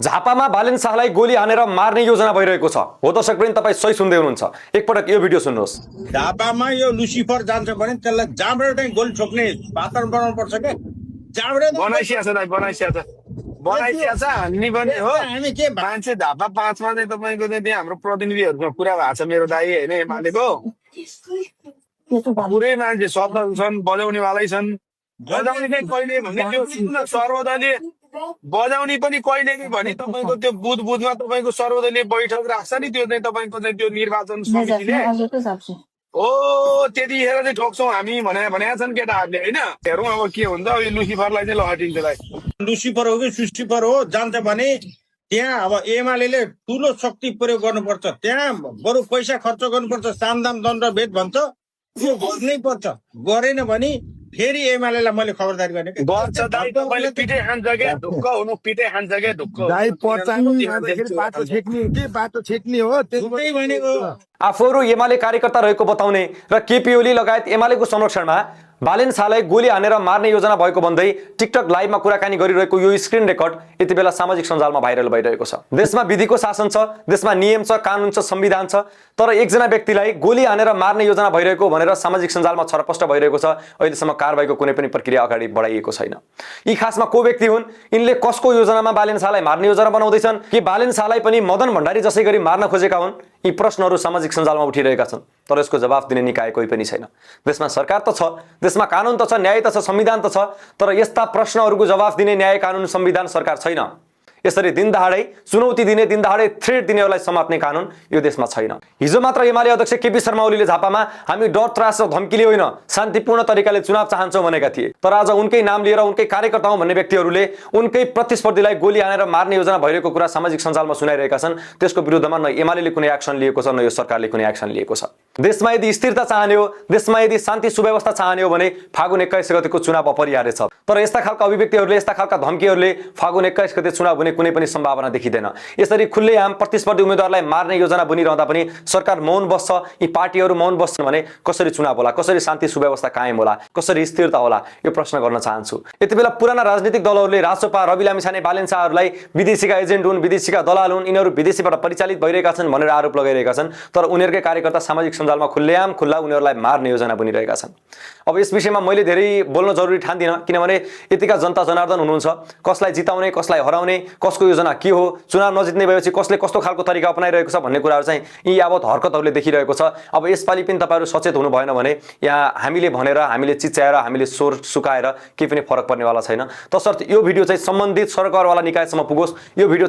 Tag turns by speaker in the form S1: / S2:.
S1: झापामा बालेन शाहलाई गोली हानेर मार्ने योजना भइरहेको छ। हो दर्शकवृन्द, तपाईँ सही सुन्दै हुनुहुन्छ। एकपटक यो भिडियो सुन्नुहोस्।
S2: झापामा यो लुसिफर जान्छ भने त्यसलाई जहाँबाट चाहिँ गोली ठोक्ने वातावरण बनाउनु पर्छ क्या। जहाँबाट
S3: बनाइसिया छ हान्ने पनि हो।
S2: हामी के
S3: मान्छे झापा 5 मा चाहिँ तपाईँको चाहिँ त्यहाँ हाम्रो प्रतिनिधिहरूसँग कुरा भएको छ। मेरो दाइ होइन एमालेको पुरै मान्छे शब्दहरू छन्, बजाउनेवालै छन्। बजाउने चाहिँ कहिले भने त्यो सर्वदलीय बजाउने पनि कहिले कि भने तपाईँको त्यो बुधमा तपाईँको सर्वदलीय बैठक राख्छ नि, त्यो चाहिँ तपाईँको चाहिँ त्यो निर्वाचन समितिले हो त्यतिखेर चाहिँ ठोक्छौँ हामी भनेका छन् केटाहरूले होइन। हेरौँ अब के हुन्छ। यो लुसिफरलाई चाहिँ लहटिन्छ त्यसलाई।
S2: लुसिफर हो कि सुसिफर हो जान्छ भने त्यहाँ अब एमाले ठुलो शक्ति प्रयोग गर्नुपर्छ। त्यहाँ बरु पैसा खर्च गर्नुपर्छ। सामदाम दण्ड भेद भन्छ, त्यो गर्नै पर्छ। गरेन भने फेरि एमालेलाई मैले खबरदारी गर्ने
S3: गर्छ दाइ। तपाईँले पिठे खान्छ क्या, ढुक्क हुनु पिठे खान्छ क्या, ढुक्क
S4: बाटो छेक्ने हो।
S2: त्यही भनेको
S1: आफूहरू एमाले कार्यकर्ता रहेको बताउने र केपी ओली लगायत एमालेको संरक्षणमा बालेन शाहलाई गोली हानेर मार्ने योजना भएको भन्दै टिकटक लाइभमा कुराकानी गरिरहेको यो स्क्रिन रेकर्ड यति बेला सामाजिक सञ्जालमा भाइरल भइरहेको छ। देशमा विधिको शासन छ, देशमा नियम छ, कानुन छ, संविधान छ, तर एकजना व्यक्तिलाई गोली हानेर मार्ने योजना भइरहेको भनेर सामाजिक सञ्जालमा छरपष्ट भइरहेको छ। अहिलेसम्म कारबाहीको कुनै पनि प्रक्रिया अगाडि बढाइएको छैन। यी खासमा को व्यक्ति हुन्? यिनले कसको योजनामा बालेन शाहलाई मार्ने योजना बनाउँदैछन्? कि बालेन शाहलाई पनि मदन भण्डारी जसै गरी मार्न खोजेका हुन्? यी प्रश्नहरू सामाजिक सञ्जालमा उठिरहेका छन्, तर यसको जवाफ दिने निकाय कोही पनि छैन। देशमा सरकार त छ, देशमा कानुन त छ, न्याय त छ, संविधान त छ, तर यस्ता प्रश्नहरूको जवाफ दिने न्याय, कानुन, संविधान, सरकार छैन। यसरी दिनदहाडै चुनौती दिने, दिनदहाडै थ्रेट दिनेहरूलाई समात्ने कानुन यो देशमा छैन। हिजो मात्र एमाले अध्यक्ष केपी शर्मा ओलीले झापामा हामी डर, त्रास र धम्कीले होइन शान्तिपूर्ण तरिकाले चुनाव चाहन्छौँ भनेका थिए। तर आज उनकै नाम लिएर उनकै कार्यकर्ता हौँ भन्ने व्यक्तिहरूले उनकै प्रतिस्पर्धीलाई गोली हानेर मार्ने योजना भइरहेको कुरा सामाजिक सञ्जालमा सुनाइरहेका छन्। त्यसको विरुद्धमा न एमाले कुनै एक्सन लिएको छ, न यो सरकारले कुनै एक्सन लिएको छ। देशमा यदि स्थिरता चाहने हो, देशमा यदि शान्ति सुव्यवस्था चाहने हो भने फागुन 21 गतेको चुनाव अपरिहार्य छ। तर यस्ता खालका अभिव्यक्तिहरूले, यस्ता खालका धम्कीहरूले फागुन 21 गते चुनाव हुने कुनै पनि सम्भावना देखिँदैन। यसरी खुल्लेआम प्रतिस्पर्धी उम्मेदवारलाई मार्ने योजना बनिरहँदा पनि सरकार मौन बस्छ, यी पार्टीहरू मौन बस्छन् भने कसरी चुनाव होला, कसरी शान्ति सुव्यवस्था कायम होला, कसरी स्थिरता होला, यो प्रश्न गर्न चाहन्छु। यति बेला पुराना राजनीतिक दलहरूले राजसपा, रवि लामिछाने, बालेन शाहहरूलाई विदेशीका एजेन्ट हुन्, विदेशीका दलाल हुन्, यिनीहरू विदेशीबाट परिचालित भइरहेका छन् भनेर आरोप लगाइरहेका छन्। तर उनीहरूकै कार्यकर्ता सामाजिक सञ्जालमा खुल्लेआम खुल्ला उनीहरूलाई मार्ने योजना बनिरहेका छन्। अब यस विषयमा मैले धेरै बोल्न जरुरी ठान्दिनँ, किनभने यतिका जनता जनार्दन हुनुहुन्छ। कसलाई जिताउने, कसलाई हराउने, कसको योजना के हो, चुनाव नजित्ने भएपछि कसले कस्तो खालको तरिका अपनाइरहेको छ भन्ने कुराहरू चाहिँ यी यावत हरकतहरूले देखिरहेको छ। अब यसपालि पनि तपाईँहरू सचेत हुनु भएन भने यहाँ हामीले भनेर, हामीले चिच्याएर, हामीले स्वर सुकाएर केही पनि फरक पर्नेवाला छैन। तसर्थ यो भिडियो चाहिँ सम्बन्धित सरकारवाला निकायसम्म पुगोस्। यो भिडियो चाहिँ